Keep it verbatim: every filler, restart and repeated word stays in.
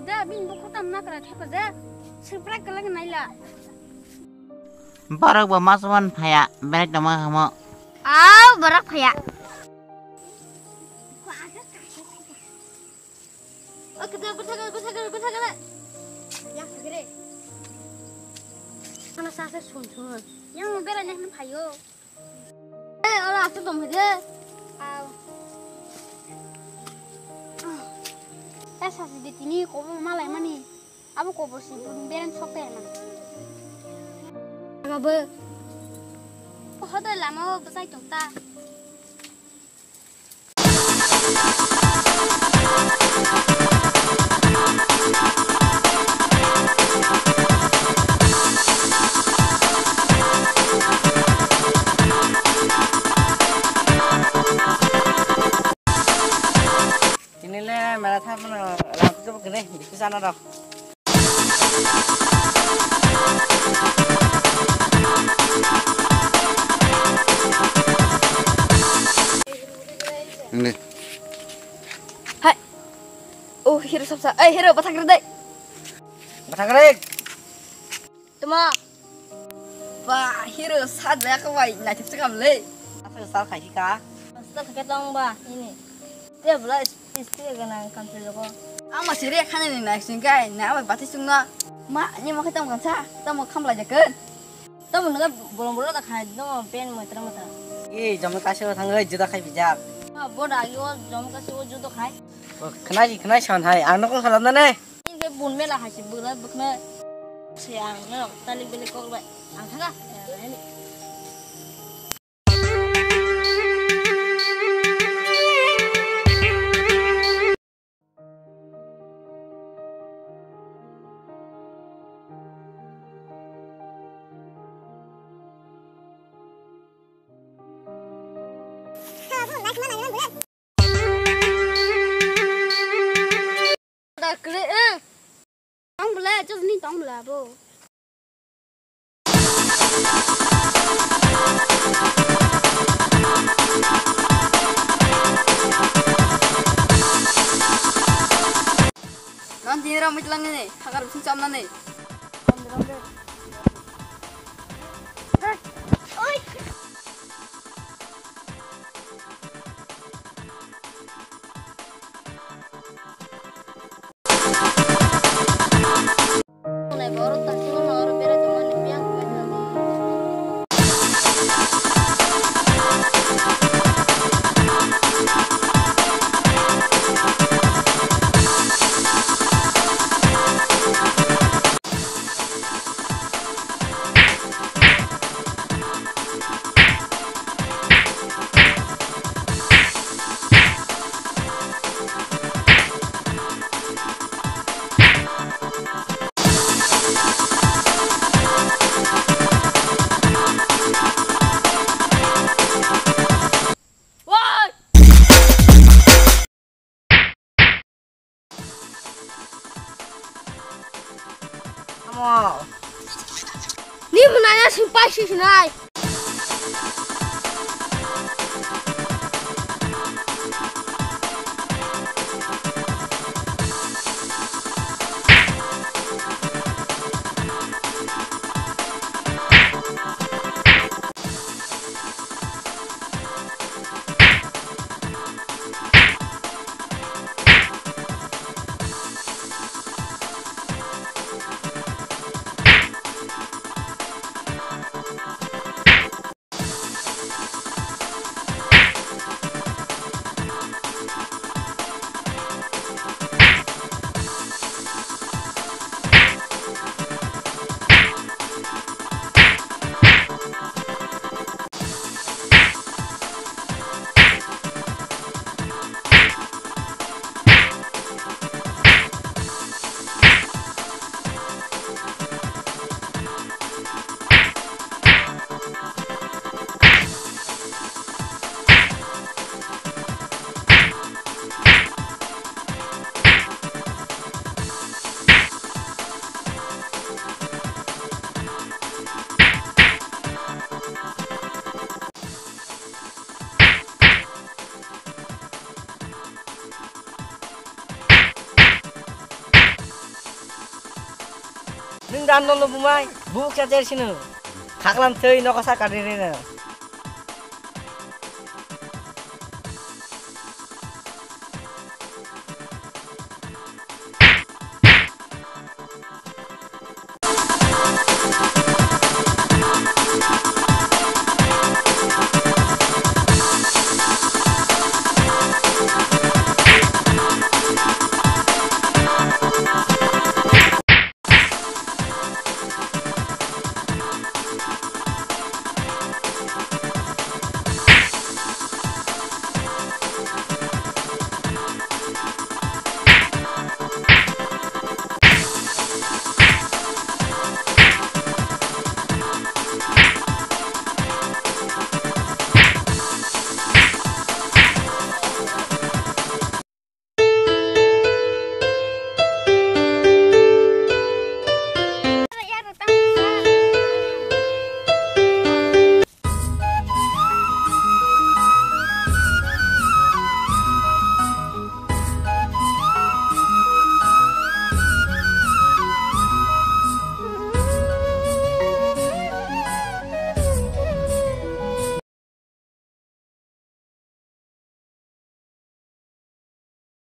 Da, bini bukhuk tam nakra thapa je. Surprise kalang naila. Borok bo masaman phaya, belai tongma hamo. Au, borok phaya. O, kita berthagal, berthagal, berthagal. Ya, segere. Ana sasa sun sun. Yang beranya phayo. Eh, ora atu dong je. Au. Ta sasi de tini kobo malai mani. Abo kobo si bun beren sok pe na. Aga bo. Poho de lama o bsai tong ta. Tini le mela thapna lampu kene biku sana rok. Ini. Hai. Oh, hero sapsa. Eh, hero, bathak rede. Bathak rede. Tuma. Ba, hero sat ba ka bai na chip chikam le. Asa sal khai ka. Sal khai tong ba ini. Te bla is is te ga na kam se ko. Ang ma sire khane ni na sing kai na ba bati sung na. Ma, ni mo khatam kan sa. Tamo kham la jakun. Tamo naga bolong bolong ta khai no pen mo tra mo tra. E, jom ka se thang juda khai bijak. Ma, bo da yo jom ka se juda khai. Khnai khnai san hai. Ang no ko khalam na ne. Ini ke bun mela hai si bula bukna. Se ang no talik bele kok bai. Ang thaga. Da kle, eh. Tong bela, just ni tong bela bo. Non dinero mitlang ni, hagar bising cham na ni. Oi. Amo. Ni hwnaya sing pai si sinai. Tan no bumai, buk sa jer sino. Khaklam tei nokha sa kari reno.